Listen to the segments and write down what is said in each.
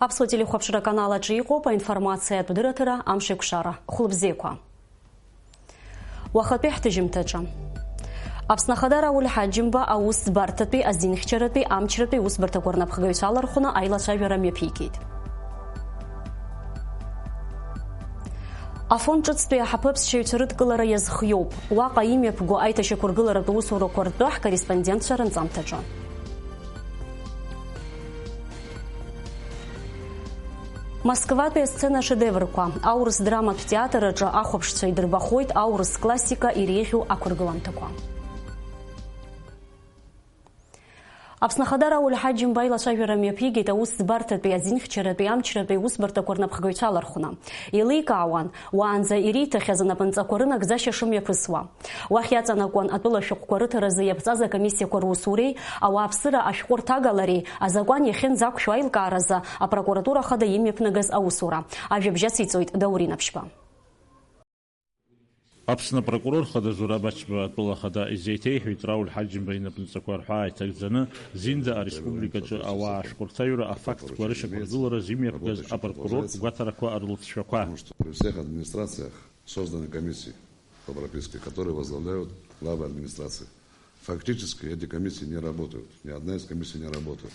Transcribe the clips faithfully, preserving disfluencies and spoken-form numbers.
Аԥсуа телехәаԥшра аканал аҿы иҟоуп аинформациатә дырраҭара Амшеикәшара. Хәлыбзиақәа. Уахатәи ҳҭыжьымҭаҿы. Аԥсны Ахада Рауль Ҳаџьымба аусӡбарҭатәи, азинхьчаратәи, амчратәи усбарҭақәа рнапхгаҩцәа алархәны аилацәажәара мҩаԥигеит. Афон ҿыцтәи аҳаԥы аԥсшьаҩцәа рыдкылара иазхиоуп. Уаҟа имҩаԥго аиҭашьақәыргыларатә усурақәа ртәы ҳкорреспондентцәа рынҵамҭаҿы. Москватәи асцена шедеврқәа, аурыс драматә театр аҿы ахәаԥшцәа идырбахоит аурыс классика иреиӷьу ақәыргыламҭақәа. Аԥсны Ахада Рауль Ҳаџьымба аилацәажәара мҩаԥигеит аусӡбарҭатәи, азинхьчаратәи, амчратәи усбарҭақәа рнапхгаҩцәа алархәны. Еиликаауан, уаанӡа ириҭахьаз анапынҵақәа рынагӡашьа шымҩаԥысуа. Уахь иаҵанакуан атәыла ашәҟәқәа рыҭаразы иаԥҵаз акомиссиақәа русуреи, ауааԥсыра ашәҟәы рҭагалареи азакәан иахьынӡақәшәо аилкааразы апрокуратура ахада имҩаԥнагаз аусура. Ажәабжь ациҵоит Даур Инаԥшьба. Аԥсны апрокурор хада Зураб Ачба атәыла ахада изеиҭеиҳәеит Рауль Ҳаџьымба инапынҵақәа рҳәаа иҭагӡаны, зинда ареспубликаҿы ауаа ашәҟәырҭаҩра афактқәа рышьақәыргылара зымҩаԥгаз апрокурортә гәаҭарақәа рлыҵшәақәа. Потому что при всех администрациях созданы комиссии по прописке, которые возглавляют главы администрации. Фактически эти комиссии не работают. Ни одна из комиссий не работает.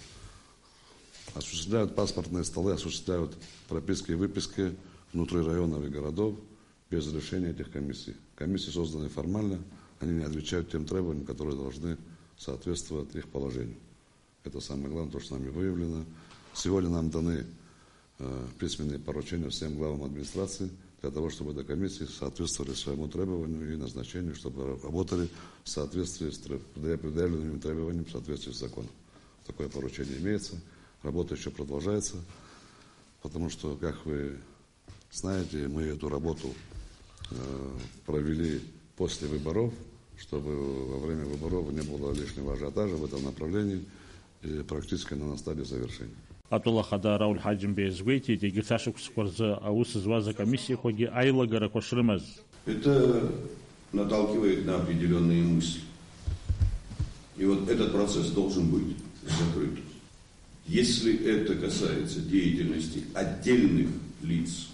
Осуществляют паспортные столы, осуществляют прописки и выписки внутри районов и городов без решения этих комиссий. Комиссии созданы формально, они не отвечают тем требованиям, которые должны соответствовать их положению. Это самое главное, то, что нами выявлено. Сегодня нам даны, э, письменные поручения всем главам администрации для того, чтобы эти комиссии соответствовали своему требованию и назначению, чтобы работали в соответствии с треб-, предъявленными требованиями, в соответствии с законом. Такое поручение имеется, работа ещё продолжается, потому что, как вы знаете, мы эту работу, э, провели после выборов, чтобы во время выборов не было лишнего ажиотажа в этом направлении, и практически она на стадии завершения. Атәыла ахада Рауль Ҳаџьымба иазгәеиҭеит, егьырҭ ашықәсқәа рзы аус зуаз акомиссиақәагьы аилагарақәа шрымаз. Это наталкивает на определённые мысли. И вот этот процесс должен быть закрыт. Если это касается деятельности отдельных лиц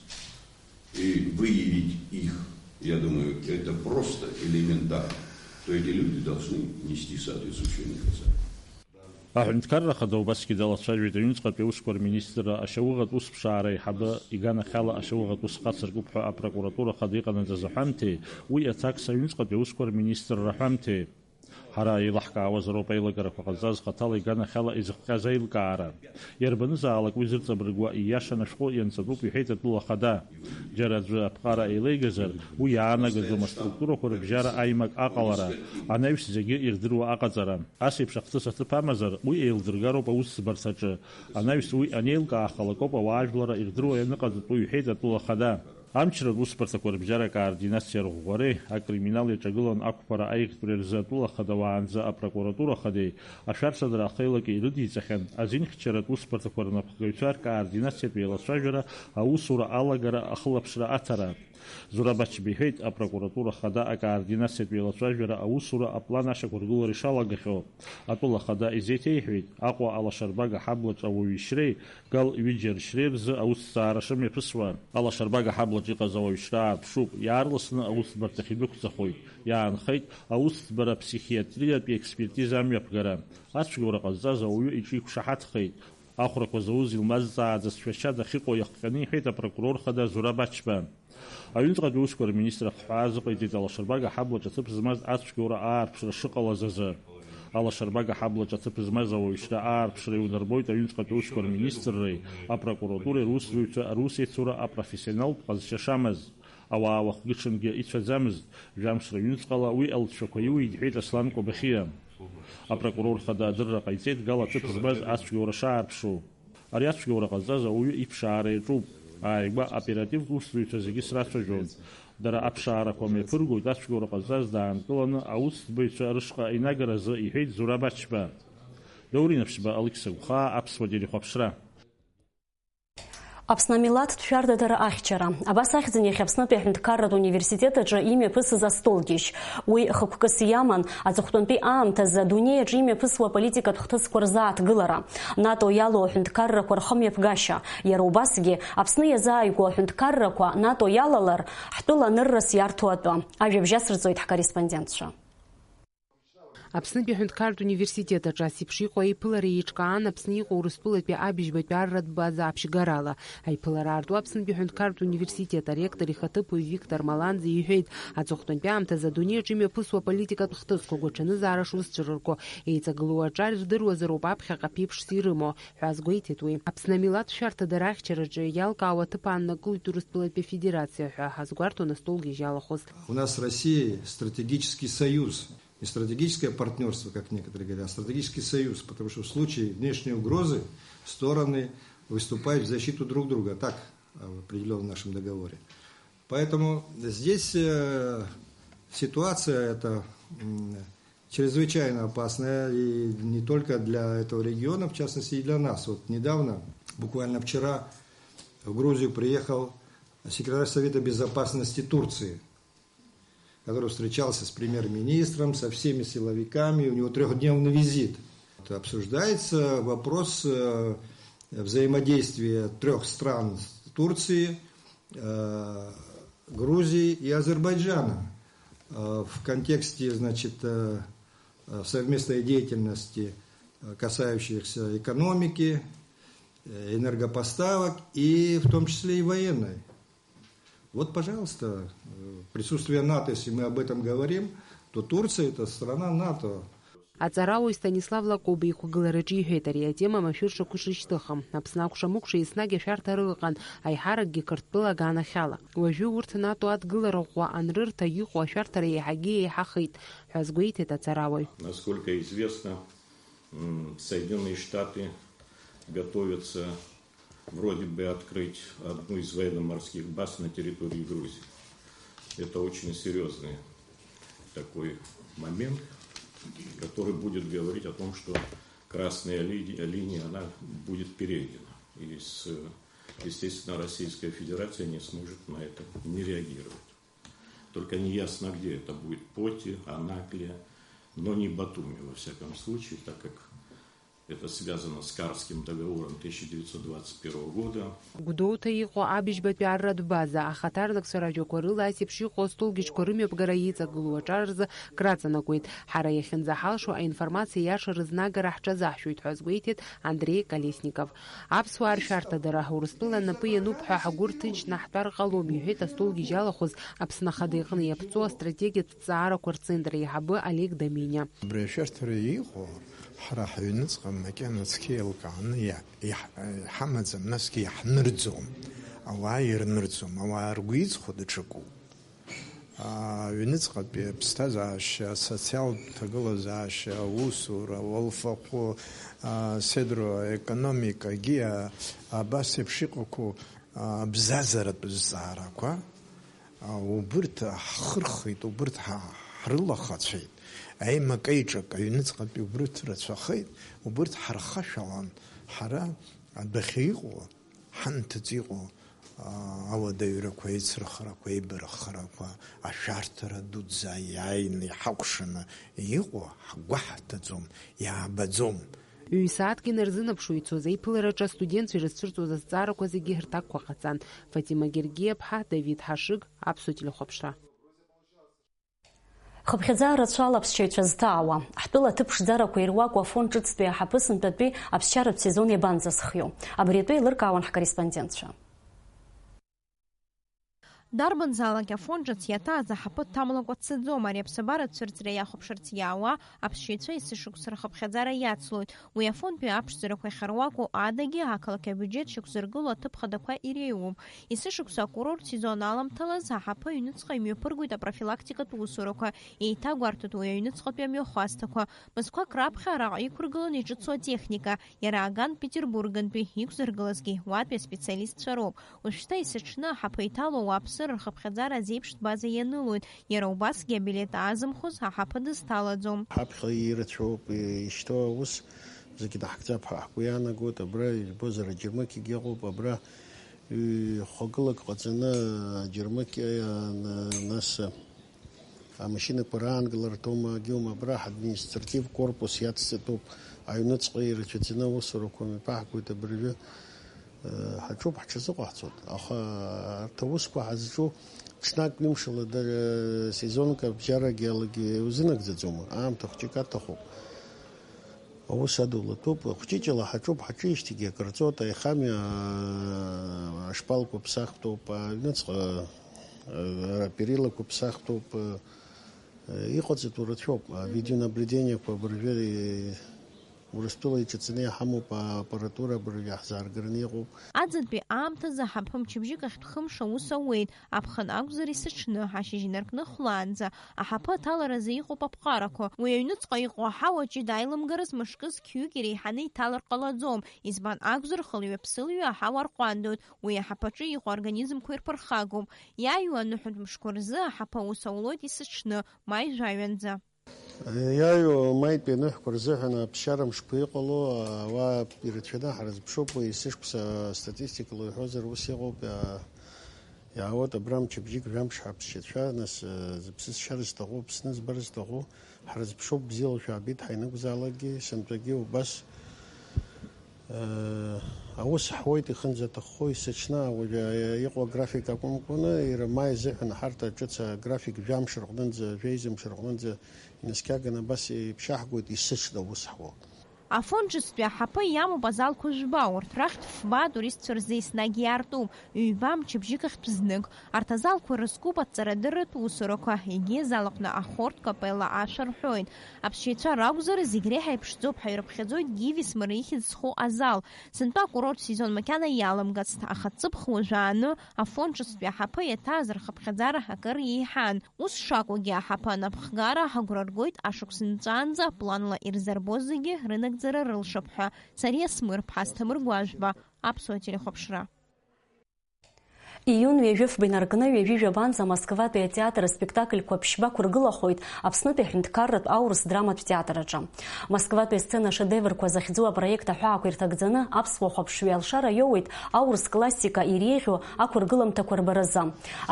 и выявить их, я думаю, это просто элементарно, то эти люди должны нести соответствующее наказание. Аҳәынҭқарра Ахада убасгьы далацәажәеит аҩныҵҟатәи аусқәа рминистрра ашьауӷатә усԥшаара аиҳабы иганахьала ашьауӷатә ус хацыркуп ҳәа апрокуратура Ахада иҟанаҵаз аҳәамҭеи, уи аҭакс аҩныҵҟатәи аусқәа рминистрра аҳәамҭеи. Ҳара еилаҳкаауазароуп аилагарақәа ҟазҵаз хаҭала иганахьала изыхҟьаз аилкаара. Иарбанызаалак уи зырҵабыргуа ииашаны ашәҟәы ианҵатәуп, иҳәеит атәыла ахада. Џьара аӡәы аԥҟара еилеигазар, уи иаанагаӡом аструктурақәа рыбжьара аимак аҟалара, анаҩс зегьы ирдыруа аҟаҵара. Ас еиԥш ахҭыс аҭыԥ амазар, уи еилдыргароуп аусӡбарҭаҿы. Анаҩс уи анеилкаахалак ауп ауаажәларра ирдыруа ианыҟаҵатәу, иҳәеит атәыла ахада. Амчратә усбарҭақәа рыбжьара акоординациа рӷәӷәареи акриминал иаҿагылан ақәԥара аиӷьтәреи рзы атәыла ахада уаанӡа апрокуратура ахадеи ашәарҭадара ахеилаки ирыдиҵахьан азинхьчаратә усбарҭақәа рнапхгаҩцәа ркоординациатә еилацәажәара аусура алагара ахылаԥшра аҭара. Зураб Ачба иҳәеит, апрокуратура ахада акоординациатә еилацәажәара аусура аплан ашьақәыргылара ишалагахьоу. Атәыла ахада изеиҭеиҳәеит, Аҟәа алашарбага ҳаблаҿ ауаҩы ишьреи Гал ҩыџьа ршьреи рзы аусҭҵаара шымҩаԥысуа. Алашарбага ҳаблаҿ иҟаз ауаҩшьра аарԥшуп, иаарласны аусӡбарҭахь идәықәҵахоит. Иаанхеит аусӡбара аԥсихиатриатә експертиза амҩаԥгара. Ацәгьоура ҟазҵаз ауаҩы иҿы иқәшаҳаҭхеит. Ахәрақәа зауз илмазҵааӡазшәа шьа дахьыҟоу иахҟьаны иҳәеит апрокурор хада Зураб Ачба. Аҩныҵҟатәи аусқәа рминистр ахҳәаа азыҟаиҵеит алашарбага ҳаблаҿ аҭыԥ змаз ацәгьоура аарԥшра шыҟалаз азы. Алашарбага ҳаблаҿ аҭыԥ змаз ауаҩшьра аарԥшра иунарбоит аҩныҵҟатәи аусқәа рминистрреи апрокуратуреи русзуҩцәа русеицура апрофессионалтә ҟазшьа шамаз. Ауаа уахгьы-ҽынгьы ицәаӡамызт, жәамш рыҩныҵҟала уи алҵшәақәа иуит, иҳәеит Аслан Кобахьиа. Апрокурор хада адырра ҟаиҵеит Гал аҭыԥ змаз ацәгьоура шаарԥшу. Ари ацәгьоура ҟазҵаз ауаҩы иԥшаара иаҿуп. Ааигәа аоперативтә усзуҩцәа зегьы срацәажәон. Дара аԥшаарақәа мҩаԥыргоит ацәгьоура ҟазҵаз даанкыланы аусӡбаҩцәа рышҟа инагаразы, иҳәеит Зураб Ачба. Даур Инаԥшьба, Алықьса Гәхаа, Аԥсуа телехәаԥшра. Аԥсны амилаҭтә шәарҭадара ахьчара. Абас ахьӡын иахьа Аԥснытәи аҳәынҭқарратә университет аҿы имҩаԥысыз астолгьежь. Уи хықәкыс иаман, аҵыхәтәантәи аамҭазы адунеи аҿы имҩаԥысуа аполитикатә хҭысқәа рзааҭгылара, НАТО иалоу аҳәынҭқаррақәа рхымҩаԥгашьа, иара убасгьы Аԥсны иазааигәоу аҳәынҭқаррақәа НАТО иалалар, ҳтәыла аныррас иарҭо атәы. Ажәабжь ацырҵоит ҳкорреспондентцәа. Аԥснытәи аҳәынҭқарратә университет аҿы ас еиԥш иҟоу аиԥылара еиҿкаан Аԥсны иҟоу Урыстәылатәи абыжьбатәи арратә база аԥшьгарала. Аиԥылара аарту Аԥснытәи аҳәынҭқарратә университет аректор ихаҭыԥуаҩ Виктор Маланӡа иҳәеит, аҵыхәтәантәи аамҭазы адунеи аҿы имҩаԥысуа аполитикатә хҭысқәа гәаҽанызаара шузцәырырго, еиҵагылоу аҿар ирдыруазароуп аԥхьаҟа ԥеиԥшс ирымоу ҳәа азгәеиҭеит уи. Аԥсны амилаҭ шәарҭадара ахьчараҿы иалкаау аҭыԥ ааннакылоит Урыстәылатәи Афедерациа ҳәа азгәарҭон астолгьежь иалахәыз. У нас с Россией стратегический союз. Не стратегическое партнёрство, как некоторые говорят, а стратегический союз, потому что в случае внешней угрозы стороны выступают в защиту друг друга, так, э, определённо в нашем договоре. Поэтому здесь, э, ситуация эта, м, чрезвычайно опасная, и не только для этого региона, в частности, и для нас. Вот недавно, буквально вчера, в Грузию приехал секретарь Совета Безопасности Турции, который встречался с премьер-министром, со всеми силовиками, у него трёхдневный визит. Обсуждается вопрос, э, взаимодействия трёх стран: Турции, э, Грузии и Азербайджана, э, в контексте, значит, э, э, совместной деятельности, э, касающихся экономики, э, энергопоставок и в том числе и военной. Вот, пожалуйста, э, присутствие НАТО, если мы об этом говорим, то Турция — это страна НАТО. Аҵарауаҩ Станислав Лакоба иқәгылараҿы иҳәеит, ари атема машәыршақәа шышьҭыхым. Аԥсны акәша-мыкәша еснагь ашәарҭара ыҟан, аиҳаракгьы Қырҭтәыла аганахьала. Уажәы урҭ НАТО адгылара ӷәӷәа анрырҭа иҟоу ашәарҭара еиҳагьы еиҳахеит ҳәа азгәеиҭеит аҵарауаҩ. Насколько известно, м, Соединённые Штаты готовятся вроде бы открыть одну из военно-морских баз на территории Грузии. Это очень серьёзный такой момент, который будет говорить о том, что красная лиди-, линия, она будет перейдена. И, с-, естественно, Российская Федерация не сможет на это не реагировать. Только неясно, где это будет, Поти, Анаклия, но не Батуми, во всяком случае, так как это связано с Карским договором тысяча девятьсот двадцать первого года. Гәдоуҭа иҟоу абыжьбатәи арратә база, ахаҭарнакцәа ражәақәа рыла ас еиԥш иҟоу астолгьежьқәа рымҩаԥгара иҵагылоу аҿар рзы краҵанакуеит. Ҳара иахьынӡаҳалшо аинформациа иаша рызнагара ҳҽазаҳшәоит ҳәа азгәеиҭеит Андреи Колесников. Аԥсуаа ршәарҭадара Урыстәыла напы иануп ҳәа ҳгәы рҭынчны ҳтәар ҟалом, иҳәеит астолгьежь иалахәыз Аԥсны Ахада иҟны иаԥҵоу астратегиатә ҵаарақәа рцентр аиҳабы Олег Доминиа. Абри ашәарҭара иҟоу ҳара ҳаҩныҵҟа макьана цқьа еилкааны иа-, иаҳ-, иҳамаӡам, насгьы иаҳнырӡом. Ауаа ирнырӡом, ауаа ргәы иҵхо даҽакуп. Аҩныҵҟатәи аԥсҭазаашьа, асоциалтә ҭагылазаашьа, аусура, ауалфахәы, а, седроу аекономикагьы, а, абас еиԥш иҟақәоу, а, абзазаратә зҵаарақәа, а, убырҭ ҳхырхит, убырҭ ҳа-, ҳрылахацәеит. Аимак-аиҿак аҩныҵҟатәи убырҭ рацәахеит, убырҭ ҳархашәалан, ҳара адәахьы иҟоу, ҳанҭыҵ иҟоу, аа, ауадаҩрақәа, аицырхарақәа, аибарххарақәа, ашәарҭара дуӡӡа иааины иҳакәшаны иҟоу ҳгәаҳҭаӡом, иаабаӡом. Ҩ-сааҭк инарзынаԥшуа ицоз аиԥылараҿы астудентцәа ирызцәырҵуаз азҵаарақәа зегьы рҭакқәа ҟаҵан. Фатима Гергиаԥҳа, Давид Ҳашыг, Аԥсуа телехәаԥшра. Хыԥхьаӡа рацәала аԥсшьаҩцәа зҭаауа, ҳтәыла аҭыԥ ԥшӡарақәа ируаку Афон ҿыцтәи аҳаԥы сынтәатәи аԥсшьаратә сезон иабанӡасхиоу? Абри атәы еилыркаауан ҳкорреспондентцәа. Дарбанзаалак Афон ҿыц иаҭааз аҳаԥы дҭамлакәа дцаӡом, ари аԥсабара ацәырҵра иахәаԥшырц иаауа аԥсшьаҩцәа есышықәса рхыԥхьаӡара иацлоит. Уи Афонтәи аԥшӡарақәа иахьаруаку адагьы ақалақь абиуџьет шьақәзыргыло аҭыԥ хадақәа иреиуоуп. Есышықәса акурорт сезон аламҭалаз аҳаԥы аҩныҵҟа имҩаԥыргоит апрофилактикатә усурақәа, еиҭагәарҭоит уи аҩныҵҟатәи амҩахәасҭақәа. Мызқәак раԥхьа араҟа иқәыргыланы иҿыцу атехника, иара аган Петербургантәи иқәзыргылазгьы уатәи аспециалистцәа роуп. Уажәшьҭа есыҽны аҳаԥы иҭало ауааԥсыра рхыԥхьаӡара азеиԥштә база ианылоит, иара убасгьы абилеҭ аазымхәоз аҳаԥы дызҭалаӡом. Ҳаԥхьа ирацәоуп ишьҭоу аус, зегьы даҳгӡап ҳәа ҳгәы иаанагоит, абра, избозар, аџьармыкьагьы ыҟоуп, абра Ҩ-хәагылак ҟаҵаны аџьармыкьа, на-, нас, амашьынақәа раангыларҭоума, агьоума, абра ҳадминистратив корпус иацҵатәуп, аҩныҵҟа ирацәаӡаны аусурақәа мҩаԥаҳгоит абыржәы. Ҳаҿуп, ҳҽазыҟаҳҵоит, аха арҭ аусқәа ҳазҿу ҽнак ҩымшала да-, сезонк абжьарагьы алагьы узынагӡаӡома, аамҭа хәҷык аҭахуп. Аус адулатәуп, хәҷыҷала ҳаҿуп, ҳаҿижьҭеигьы акыр ҵуеит, аихамҩа, ашпалқәа ԥсахтәуп, аҩныҵҟа, аперилақәа ԥсахтәуп, иҟаҵатәу рацәоуп, авидеонаблюдениақәа абыржәы, Урыстәыла иҿаҵаны иҳамоуп, ааппаратура абыржәы иаҳзааргараны иҟоуп. Аӡынтәи аамҭазы ҳаԥы мчыбжьык ахьтә хымш аус ауеит, аԥхын акәзар есыҽны, ашьыжь инаркны хәлаанӡа. Аҳаԥы аҭаларазы иҟоуп аԥҟарақәа. Уи аҩныҵҟа иҟоу аҳауа ҷыда аилымгараз мышкы зқьҩык иреиҳаны иҭалар ҟалаӡом, избан акәзар, хылҩа-ԥсылҩа аҳауа арҟәандоит, уи аҳаԥаҿы иҟоу организмқәа ирԥырхагоуп. Иааиуа аныҳәатә мшқәа рзы аҳаԥы аус аулоит есыҽны, маи жәаҩанӡа. Иааиуа маитәи аныҳәқәа рзыҳәан аԥсшьара мшқәа иҟало, ауаа ирацәаны ҳрызԥшуп, уи есышықәса астатистикала иҳәозар ус иҟоуп, иа-, иаауеит абра мчыбжьык жәамш ҳаԥсшьацәа, нас, зыԥсы сшьар зҭаху, Аԥсны збар зҭаху, ҳрызԥшуп, бзиала шәаабеит, ҳаинықәзаалакгьы, сынтәагьы убас. Аус ҳуеит, ихынӡаҭаххо есыҽны, уажәы иҟоу аграфик акәымкәаны, иара ма изыҳәан ҳарҭ ҿыц аграфик жәамш рҟнынӡа, жәеизымш рҟнынӡа инаскьаганы абас иԥшаҳгоит, есыҽны аус ҳуа. Афон ҿыцтәи аҳаԥы иамоуп азалқәа жәба, урҭ рахьтә фба атуристцәа рзы еснагь иаартуп, ҩба мчыбжьык ахьтә знык. Арҭ азалқәа рызкуп аҵарадырратә усурақәа, егьи азал аҟны ахортә капелла ашәа рҳәоит. Аԥсшьаҩцәа ракәзар, зегь реиҳа иԥшӡоуп ҳәа ирыԥхьаӡоит Гивис Мыр ихьӡ зху азал. Сынтәа акурорттә сезон макьана иаламгацт, аха ҵыԥх уажәааны Афон ҿыцтәи аҳаԥы иаҭааз рхыԥхьаӡара акыр еиҳан. Ус шакәугьы, аҳаԥы анапхгара агәра ргоит ашықәс нҵәаанӡа планла ирзырбоз зегьы рынагӡара рылшап ҳәа. Сариа Смырԥҳа, Асҭамыр Гәажәба, Аԥсуа телехәаԥшра. Июн ҩажәи фба инаркны ҩажәи жәабанӡа Москватәи атеатр аспектакльқәа ԥшьба ықәыргылахоит Аԥснытәи аҳәынҭқарратә аурыс драматә театр аҿы. Москватәи асцена ашедеврқәа захьӡу апроект аҳәаақәа ирҭагӡаны аԥсуа хәаԥшҩы алшара иоуеит аурыс классика иреиӷьу ақәыргыламҭақәа рбаразы.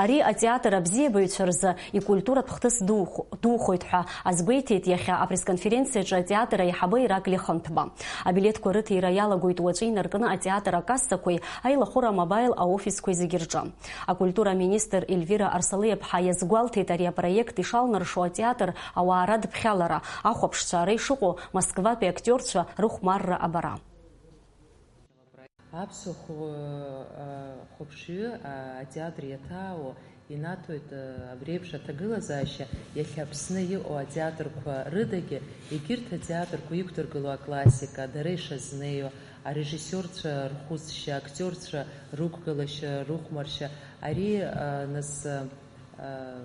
Ари атеатр абзиабаҩцәа рзы икультуратә хҭыс духо-, духоит ҳәа азгәеиҭеит иахьа апресс-конференциаҿы атеатр аиҳабы Ираклиа Хынҭба. Абилеҭқәа рыҭира иалагоит уаҵәы инаркны атеатр акассақәеи аилахәыра амобаил аофисқәеи зегьы рҿы. Акультура аминистр Ельвира Арсалиаԥҳа иазгәалҭеит ари апроект ишалнаршо атеатр ауаа радԥхьалара, ахәаԥшцәа ара ишыҟоу Москватәи актиорцәа рыхәмарра абара. Аԥсуа хә-, а, хәаԥшҩы, а, атеатр иаҭаауа инаҭоит, а, абри еиԥш аҭагылазаашьа иахьа Аԥсны иҟоу атеатрқәа рыдагьы, егьырҭ атеатрқәа иқәдыргыло аклассика, дара ишазнеиуа, арежиссиорцәа рхәыцшьа, актиорцәа рықәгылашьа, рыхәмаршьа, ари, а, нас, а, а,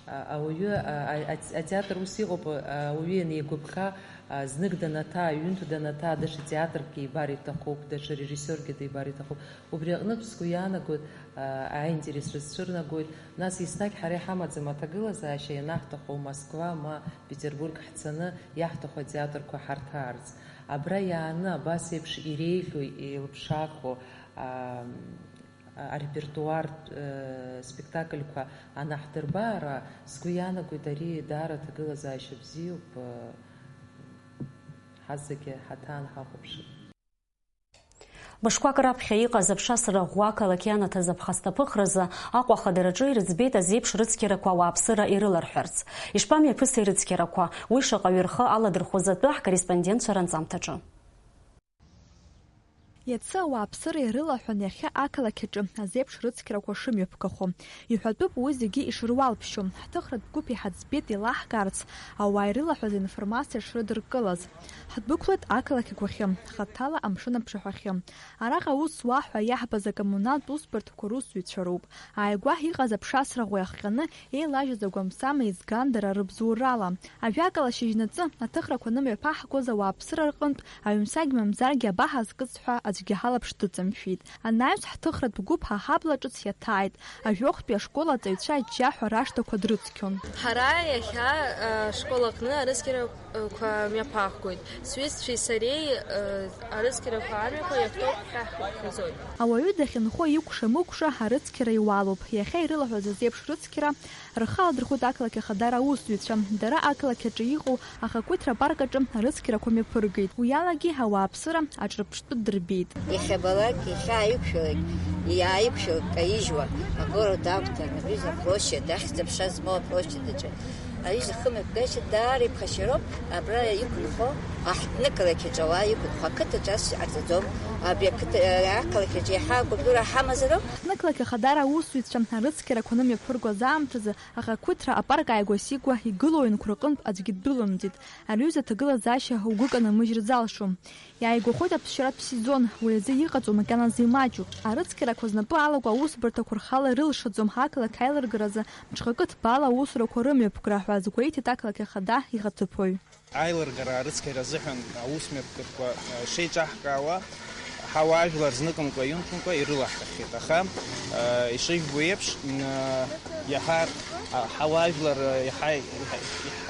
а, ауаҩы, а, а, а, атеатр ус иҟоуп, а, ауаҩы ианеигәаԥха, а, знык данаҭаа, ҩынтә данаҭаа, даҽа театркгьы ибар иҭахуп, даҽа режиссиоргьы дибар иҭахуп. Убри аҟнытә сгәы иаанагоит, а, аинтерес рызцәырнагоит. Нас еснагь ҳара иҳамаӡам аҭагылазаашьа, ианаҳҭаху Москва ма Петербург ҳцаны иаҳҭаху атеатрқәа ҳарҭаарц. Абра иааны абас еиԥш иреиӷьу, еилыԥшаху, а, арепертуартә, э, спектакльқәа анаҳдырба ара, сгәы иаанагоит, ари даара аҭагылазаашьа бзиоуп, э, ҳазегьы ҳаҭаан ҳахәаԥшып. Мышқәак раԥхьа иҟаз аԥшасра ӷәӷәа ақалақь ианаҭаз аԥхасҭа ԥыхразы Аҟәа ахадараҿы ирыӡбеит азеиԥш рыцқьарақәа ауааԥсыра ирыларҳәарц. Ишԥамҩаԥысеи рыцқьарақәа? Уи шаҟаҩы рхы аладырхәыз атәы ҳкорреспондентцәа ранҵамҭаҿы. Иацы ауааԥсыра ирылаҳәан, иахьа ақалақь аҿы азеиԥш рыцқьарақәа шымҩаԥгахо. Иҳәатәуп уи зегьы ишыруалԥшьо. Ҳҭыхратә гәыԥ иҳаӡбеит еилаҳкаарц, ауаа ирылаҳәаз аинформациа шрыдыркылаз. Ҳдәықәлеит ақалақь агәахьы, хаҭала амшын аԥшаҳәахьы. Араҟа аус зуа ҳәа иаҳбаз акоммуналтә усбарҭақәа русзуҩцәа роуп. Ааигәа иҟаз аԥшасра ӷәӷәа иахҟьаны еилажьыз агәамсама еизган дара рыбзоурала. Ажәакала, шьыжьнаҵы аҭыхрақәа анымҩаԥаҳгоз ауааԥсыра рҟынтә аҩымсагь мамзаргьы абаҳа зкыз ҳәа аӡәгьы ҳалаԥш дыҵамшәеит. Анаҩс ҳҭыхратә гәыԥ ҳа ҳабла ҿыц иаҭааит. Ажәохәтәи ашкол аҵаҩцәа аџьџьаҳәа раштақәа дрыцқьон. Ҳара иахьа, э, ашкол аҟны арыцқьара Қәа мҩаԥаҳгоит. Сҩызцәеи сареи, э, арыцқьарақәа амҩақәа иахьтәоу ҳәа ҳхьаӡоит. Ауаҩы дахьынхо икәша-мыкәша арыцқьара иуалуп. Иахьа ирылаҳәаз азеиԥш рыцқьара рхы аладырхәит ақалақь Ахадара аусзуҩцәа. Дара ақалақь аҿы иҟоу ахақәиҭра апарк аҿы арыцқьарақәа мҩаԥыргеит. Уи алагьы ауааԥсыра аҿырԥштәы дырбеит. Иахьабалак, иахьааиқәшәалак, иааиқәшәалак каижьуа, агород агәҭан, абҩыза аплощадь, ахьӡ-аԥша змоу аплощадь аҿы. Аҩыза хымҩаԥгашьа даара иԥхашьароуп, абра иқәынхо, аҳҭнықалақь аҿы ауаа иқәынхо, ақыҭаҿы ас иҟарҵаӡом, абри ақыҭа, ақалақь аҿы иаҳа акультура ҳамазароуп. Ҳҭнықалақь Ахадара аусзуҩцәа арыцқьарақәа анымҩаԥыргоз аамҭазы ахақәиҭра апарк ааигәа-сигәа игылоу аҩнқәа рҟынтә аӡәгьы дрылымҵит. Ари аҩыза аҭагылазаашьа угәы канамыжьыр залшом. Иааигәахоит аԥсшьаратә сезон, уи азы иҟаҵоу макьаназы имаҷуп. Арыцқьарақәа знапы алаку аусбарҭақәа рхала ирылшаӡом ақалақь аилыргаразы мҽхакы ҭбаала аусурақәа рымҩаԥгара ҳәа азгәеиҭеит ақалақь ахада ихаҭыԥуаҩ. Аилыргара арыцқьара азыҳәан аусмҩаԥгатәқәа, э, шеиҿаҳкаауа, ҳауаажәлар зныкымкәа-ҩынтәымкәа ирылаҳхахьеит, аха, э, ишыжәбо еиԥш, м, э, иаҳа, а, ҳауаажәлар, э, иаҳа, иаҳа, иаҳа,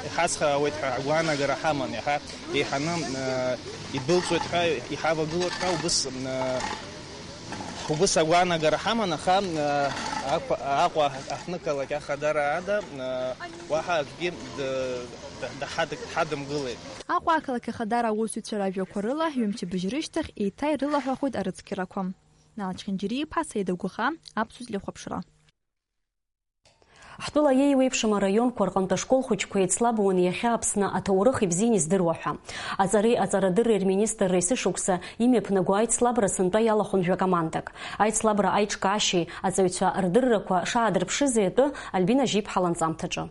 иҳацхраауеит ҳәа агәаанагара ҳаман, иаҳа еиҳаны, э, идәылҵуеит ҳәа иҳавагылоит ҳәа убыс, э, убыс агәаанагара ҳаман, аха, э, Аҟәа, Аҟәа аҳҭнықалақь ахадара ада, э, уаҳа акгьы д-, д-, даҳад-, ҳадымгылеит. Аҟәа ақалақь ахадара аусзуҩцәа ражәақәа рыла, ҩымчыбжь рышьҭахь еиҭа ирылаҳәахоит арыцқьарақәа. Нал Чхинџьариа-иԥа, Саида Гәыхаа, Аԥсуа телехәаԥшра. Ҳтәыла иеиуеиԥшым араионқәа рҟынтә ашкол хәыҷқәа еицлабуан иахьа Аԥсны аҭоурых ибзиан издыруа ҳәа. Аҵареи аҵарадырреи рминистрра есышықәса имҩаԥнаго аицлабра сынтәа иалахәын жәа-командак. Аицлабра аиҿкаашьеи аҵаҩцәа рдыррақәа шаадырԥшызи атәы Альбина Жьиԥҳа ланҵамҭаҿы.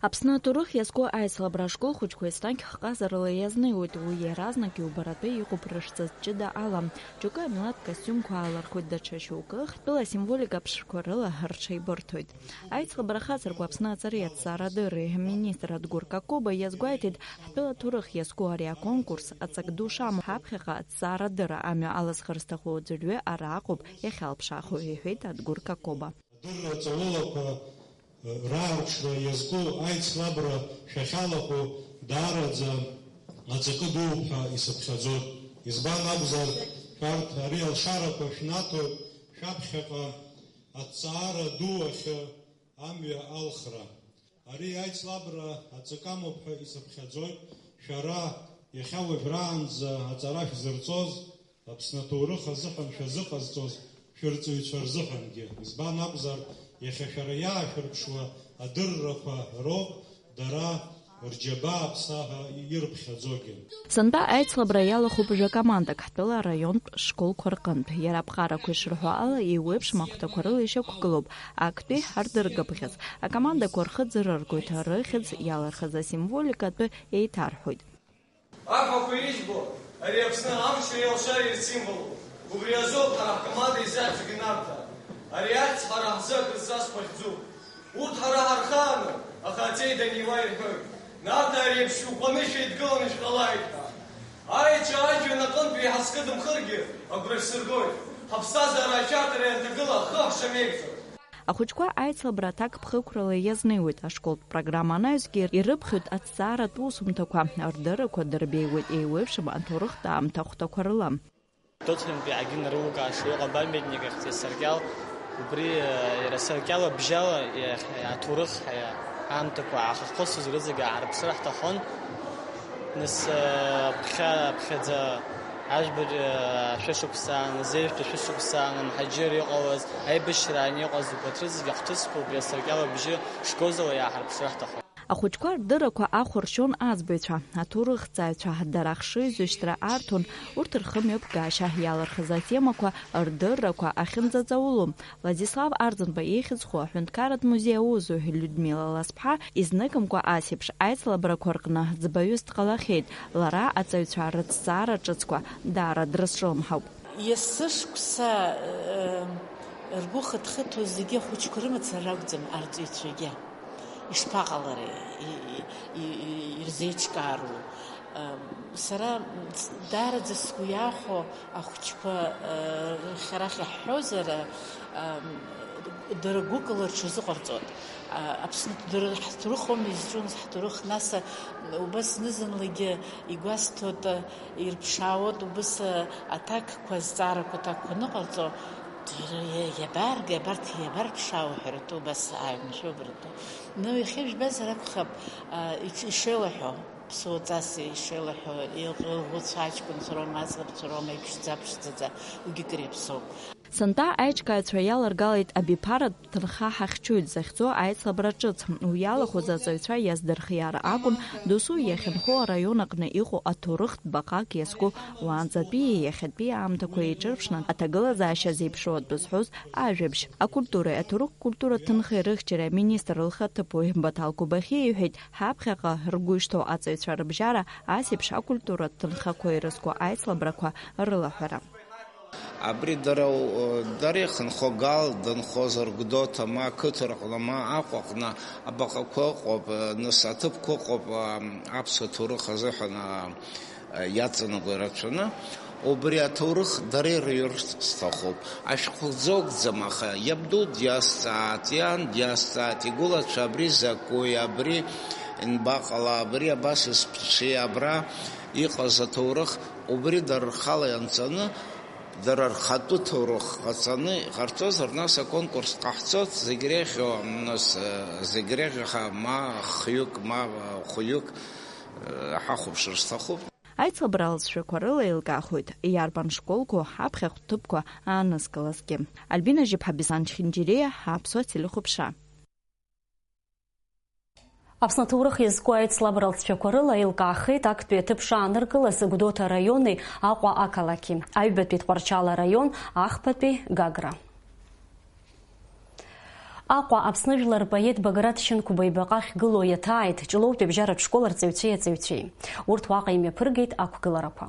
Аԥсны аҭоурых иазку аицлабра ашкол хәыҷқәа еснагь хҟазарала иазнеиуеит, уи иаразнак иубаратәы иҟоуп рышҵа ҷыда ала. Џьоукы амилаҭ костиумқәа аалырхуеит, даҽа шьоукы хтәыла асимволика ԥшқәа рыла рҽеибырҭоит. Аицлабра хацырку Аԥсны аҵареи аҭҵаарадырреи аминистр Адгәыр Какоба иазгәеиҭеит, ҳтәыла аҭоурых иазку ари аконкурс аҵак ду шамоу, ҳаԥхьаҟа аҭҵаарадырра амҩа алызхыр зҭаху аӡәырҩы ара аҟоуп иахьалԥшаахо, иҳәеит Адгәыр Какоба. Адырра ҵаулақәа раарԥшра иазку аицлабра шәахьалахәу даараӡа аҵакы дууп ҳәа исыԥхьаӡоит. Избан акәзар, шәарҭ ари алшарақәа шәнаҭоит, шәаԥхьаҟа аҭҵаара ду ахьы амҩа алхра. Ари аицлабра аҵакы амоуп ҳәа исыԥхьаӡоит, шәара иахьа уажәраанӡа аҵара шәзырҵоз, Аԥсны аҭоурых азыҳәан шәазыҟазҵоз шәырҵаҩцәа рзыҳәангьы. Избан акәзар, иахьа шәара иаашәырԥшуа адыррақәа роуп дара рџьабаа аԥсаҳәа ирыԥхьаӡогьы. Сынтәа аицлабра иалахәуп жәа-командак ҳтәыла араионтә школқәа рҟынтә. Иара аԥҟарақәа ишырҳәо ала, еиуеиԥшым ахәҭақәа рыла ишьақәгылоуп актәи ардыргабӷьыц. Акомандақәа рхы ӡырыргоит, рыхьӡ иалырхыз асимволика атәы еиҭарҳәоит. Аҳәақәа ижәбо, ари Аԥсны амчреи алшареи рсимволуп. Убри азоуп ҳара ҳкоманда изаҳәо зегьы нарҭаа. Ари ахьӡ ҳара ҳзы акрызҵазкуа хьӡуп. Урҭ ҳара ҳархаану, аха аҵеи даниуа ирҳәоит. Нарҭаа реиԥш шәыӷәӷәаны шәеидгыланы шәҟалааит ҳәа. Аеҵәа ажәҩан аҟынтә еиҳа зкыдымхыргьы агәра шәсыргоит. Ҳаԥсҭазаара ашәарҭара ианҭагыла ҳхы ҳшамеигӡо. Ахәыҷқәа аицлабра аҭакԥхықәрала иазнеиуеит, ашколтә программа анаҩсгьы ирыԥхьоит аҭҵааратә усумҭақәа, рдыррақәа дырбеиуеит еиуеиԥшым аҭоурыхтә аамҭа ахәҭақәа рыла. Ҭыхынтәи ҳагьынарылукааша иҟоу апамиатник ахьӡ Саркьал, убри, э, иара Саркьал абжьала иахь-, аҭоурых, э, аамҭақәа аахахысыз рызегьы ааҳарԥшыр ҳҭахын. Нас, э, ԥхьа-, ԥхьаӡа ажәбатәи, э, шәышықәсаан, зеижәтәи шәышықәсаан, амҳаџьыр иҟалаз, аибашьраан иҟаз убарҭ рызегьы ахҭысқәа убри асаркьал абжьы шгоз ала иааҳарԥшыр ҳҭахын. Ахәыҷқәа рдыррақәа ахәаршьон аӡбаҩцәа, аҭоурыхҭҵааҩцәа, дара ахшыҩзышьҭра арҭон, урҭ рхымҩаԥгашьа иалырхыз атемақәа рдыррақәа ахьынӡаҵауло. Владислав Арӡынба ихьӡ зху аҳәынҭқарратә музеи аусзуҩ Людмила Ласԥҳа изныкымкәа ас еиԥш аицлабрақәа рҟны ӡбаҩыс дҟалахьеит, лара аҵаҩцәа рыҭҵаара ҿыцқәа даара дрызҿлымҳауп. Есышықәса, э, ргәы хыҭхыҭуа зегьы ахәыҷқәа рымацара ракәӡам арҵаҩцәагьы. Ишԥаҟалари, и-, и-, и-, ирзеиҿкаару? Э, сара даараӡа сгәы иахәо ахәыҷқәа, э, рахь арахь иаҳҳәозар, э, Дара гәыкала рҽазыҟарҵоит. А, Аԥснытә дара ҳҭоурых аума изҿу, нас, ҳҭоурых, нас, а, убас зны-зынлагьы игәасҭоит, а, ирԥшаауеит, убас, а, аҭакқәа, азҵаарақәа, аҭакқәа аныҟарҵо, дара иа-, иабаргеи, абарҭ иабарԥшаауа ҳәа ртәы убас ааҩнашәоуп ртәы. Ну, иахьа ижәбазар акәхап, а, иҽ-, ишеилаҳәо, ԥсуаҵас ишеилаҳәо, илӷ-, илӷәыцәа аҷкәынцәа роума, аӡӷабцәа роума, иԥшӡа-ԥшӡаӡа, уигьы кыр иаԥсоуп. Сынтәа аиҿкааҩцәа иаларгалеит абиԥаратә ҭынха ҳахьчоит захьӡу аицлабра ҿыц. Уи иалахәыз аҵаҩцәа иаздырхиар акәын, досу иахьынхо араион аҟны иҟоу аҭоурыхтә баҟак иазку уаанӡатәии иахьатәии аамҭақәа еиҿырԥшны аҭагылазаашьа зеиԥшроу атәы зҳәоз ажәабжь. Акультуреи аҭоурых-культура ҭынхеи рыхьчареи аминистр лхаҭыԥуаҩ Баҭал Кобахьиа иҳәеит, ҳаԥхьаҟа ргәы ишҭоу аҵаҩцәа рыбжьара ас еиԥш акультуратә ҭынхақәа ирызку аицлабрақәа рылаҳәара. Абри дара, дара ихынҳәо Гал дынхозар, Гәдоуҭа, ма ақыҭа рҟны, ма Аҟәа аҟны абаҟақәа ыҟоуп, нас аҭыԥқәа ыҟоуп, аԥсуа ҭоурых азыҳәан иаҵанакуа ирацәаны. Убри аҭоурых дара ирҩырц сҭахуп. Ашәҟәы ӡогӡам, аха иабду диазҵаат, иан диазҵаат, игәылацәа абри закәи, абри инбаҟала, абри абас исԥҽи, абра иҟаз аҭоурых, убри дара рхала ианҵаны, дара рхатәы ҭоурых ҟаҵаны иҟарҵозар, нас аконкурс ҟаҳҵоит, зегь реиӷьу, нас, зегь реиӷьу ҳа ма хҩык, ма хәҩык, ҳахәаԥшыр сҭахуп. Аицлабра алҵшәақәа рыла еилкаахоит иарбан школқәоу ҳаԥхьахә ҭыԥқәа аанызкылазгьы. Альбина Жьыԥҳа, Беслан Чхинџьириа, Аԥсуа телехәаԥшра. Аԥсны аҭоурых иазку аицлабра алҵшәақәа рыла еилкаахеит актәи аҭыԥ шааныркылаз Гәдоуҭа араиони Аҟәа ақалақьи, аҩбатәи Тҟәарчал араион, ахԥатәи Гагра. Аҟәа Аԥсны жәлар рпоет Баграт Шьынқәба ибаҟа ахьгылоу иаҭааит Ҷлоутәи абжьаратә школ арҵаҩцәеи аҵаҩцәеи. Урҭ уаҟа имҩаԥыргеит ақәгыларақәа.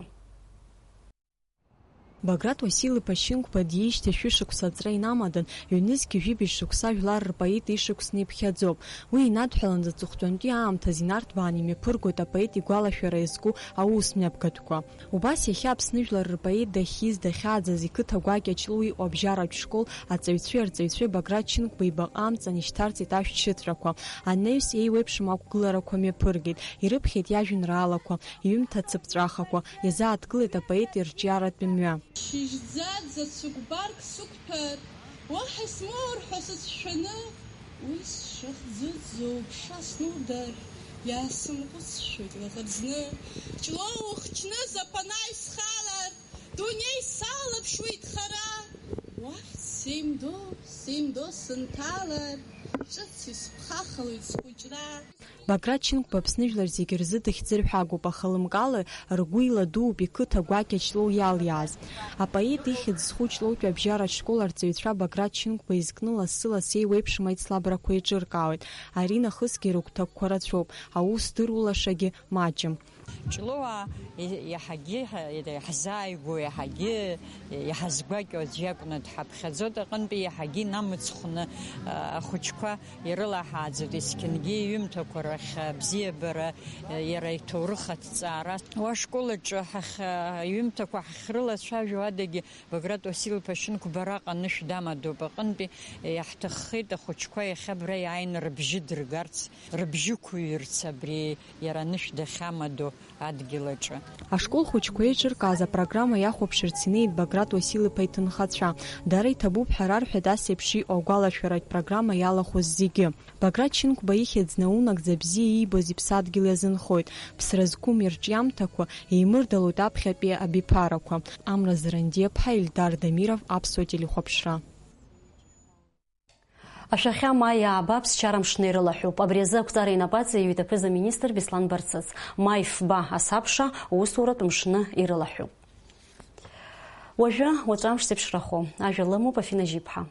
Баграт Уасил-иԥа Шьынқәба диижьҭеи шәышықәса аҵра инамадан, ҩнызқьи жәибжь шықәса жәлар рпоет ишықәсны иԥхьаӡоуп. Уи инадҳәалан аҵыхәтәантәи аамҭазы инарҭбааны имҩаԥыргоит апоет игәалашәара иазку аус мҩаԥгатәқәа. Убас иахьа Аԥсны жәлар рпоет дахьиз, дахьааӡаз иқыҭа гәакьа Ҷлоу иҟоу абжьаратә школ аҵаҩцәеи арҵаҩцәеи Баграт Шьынқәба ибаҟа амҵан ишьҭарҵеит ашәҭшьыҵәрақәа. Анаҩс еиуеиԥшым ақәгыларақәа мҩаԥыргеит, ирыԥхьеит иажәеинраалақәа, иҩымҭа цыԥҵәахақәа, иазааҭгылеит апоет ирҿиаратәи мҩа. Шьыжьӡаӡа цәыкәбарк сықәҭәар, уаҳа исмоур ҳәа сыцәшәаны, уи сшахӡыӡо уԥша снудар, иаасымҟәысшәоит лаӷырӡны. Ҷлоу ухчны запанаа исхалар, дунеи салаԥшуеит хара. Уахь сеимдо, сеимдо сынҭалар, ҿыц исԥхахалоит схәыҷра. Баграт Шьынқәба Аԥсны жәлар зегьы рзы дыхьӡыр ҳәа акәуп, аха лымкаала ргәы иладууп иқыҭа гәакьа Ҷлоу иалиааз. Апоет ихьӡ зху Ҷлоутәи абжьаратә школ арҵаҩцәа Баграт Шьынқәба изкны лассы-ласс еиуеиԥшым аицлабрақәа еиҿыркаауеит. Ари нахысгьы рыгәҭакқәа рацәоуп, аус дырулашагьы маҷым. Ҷлоуаа иаҳагьы иаҳзааигәоу, иаҳагьы иҳазгәакьоу аӡә иакәны дҳаԥхьаӡоит, аҟынтәи иаҳагьы инамыцхәны ахәыҷқәа ирылаҳааӡоит, есқьынгьы иҩымҭақәа рахь абзиабара, иара иҭоурых аҭҵаара. Уа ашкол аҿы ҳахь, иҩымҭақәа ҳахьрылацәажәо адагьы, Баграт Уасил-иԥа Шьынқәба араҟа анышә дамадоуп аҟынтәи, иаҳҭаххеит ахәыҷқәа иахьа абра иааины рыбжьы дыргарц, рыбжьы қәыҩырц абри иара анышә дахьамадоу адгьыл аҿы. Ашкол хәыҷқәа еиҿыркааз апрограмма иахәаԥшырц инеит Баграт Уасил-иԥа иҭынхацәа. Дара иҭабуп ҳәа рарҳәеит ас еиԥш иҟоу агәалашәаратә программа иалахәыз зегьы. Баграт Шьынқәба ихьӡ наунагӡа бзиа иибоз иԥсадгьыл иазынхоит. Ԥсра зқәым ирҿиамҭақәа еимырдалоит аԥхьатәи абиԥарақәа. Амра Зарандиаԥҳа, Ельдар Дамиров, Аԥсуа телехәаԥшра. Ашәахьа ма иааба аԥсшьара мшны ирылаҳәуп. Абри азы ақәҵара инапаҵаиҩит аԥыза-министр Беслан Барцыц. Ма ифба асабша усуратә мшны ирылаҳәуп. Уажәы, уаҵәы амш зеиԥшрахо. Ажәа лымоуп Афина Жьиԥҳа.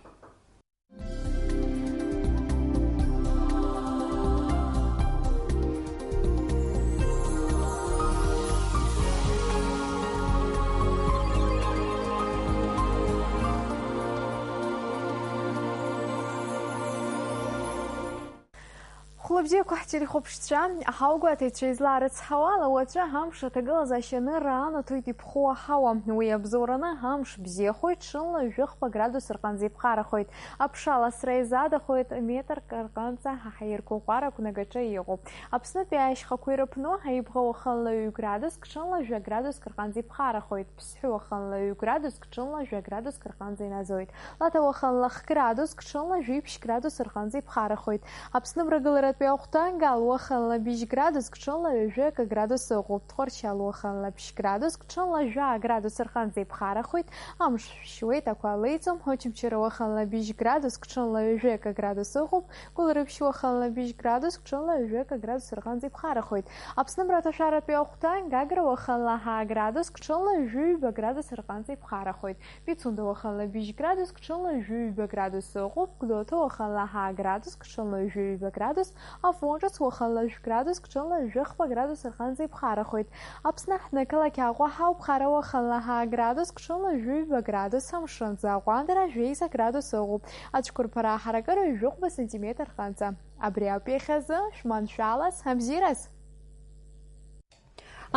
Бзиақәа ҳтелехәаԥшцәа, ҳаугәаҭаҩцәа излаарыцҳауала, уаҵәы амш аҭагылазаашьа анырра анаҭоит иԥхоу аҳауа. Уи абзоураны амш бзиахоит, ҽынла жәохәба градус рҟынӡа иԥхарахоит. Аԥша ласра изадахоит, метрк рҟынӡа аҳаиргәаҟәара агәнагаҿы иҟоуп. Аԥснытәи ашьхақәа ирыԥну, аибӷа уахынла ҩ градуск, ҽынла жәа градуск рҟынӡа иԥхарахоит. Ԥсҳәы уахынла ҩ градуск, ҽынла жәа градуск рҟынӡа инаӡоит. Лаҭа уахынла х градуск, ҽынла жәиԥшь градус рҟынӡа иԥхарахоит. Аԥсны мрагыларатәи ахәҭа Гал уахынла быжь градуск, ҽынла ҩажәи акы градус ыҟоуп. Тҟәарчал уахынла ԥшь градуск, ҽынла жәаа градус рҟынӡа иԥхарахоит. Амш шәшьуеит, ақәа леиӡом. Очамчыра уахынла быжь градуск, ҽынла ҩажәи акы градус ыҟоуп. Гәылрыԥшь уахынла быжь градуск, ҽынла ҩажәи акы градус рҟынӡа иԥхарахоит. Аԥсны мраҭашәаратәи ахәҭа Гагра уахынла ҳаа градуск, ҽынла ҩажәи ҩба градус рҟынӡа иԥхарахоит. Пицунда уахынла быжь градуск, ҽынла ҩажәи ҩба градус ыҟоуп. Гәдоуҭа уахынла ҳаа градуск, ҽынла ҩажәи ҩба градус. Афон ҿыц уахынла жәа градуск, ҽынла ҩажәи хԥа градус рҟынӡа иԥхарахоит. Аԥсны ҳнықалақь Аҟәа ҳауп, ԥхара уахынла ҳаа градуск, ҽынла ҩажәи ҩба градус, амшынӡы аҟәандара жәеиза градус ыҟоуп. Ацәқәырԥара ҳаракыра ҩажәи хәба сантиметр рҟынӡа. Абри ауп иахьазы, шәманшәалаз, абзиараз!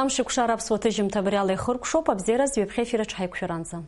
Амш еиқәшара аԥсуа ҭыжьымҭа абри ала ихыркәшоуп, абзиараз ҩаԥхьа ефир аҿы ҳаиқәшәаранӡа.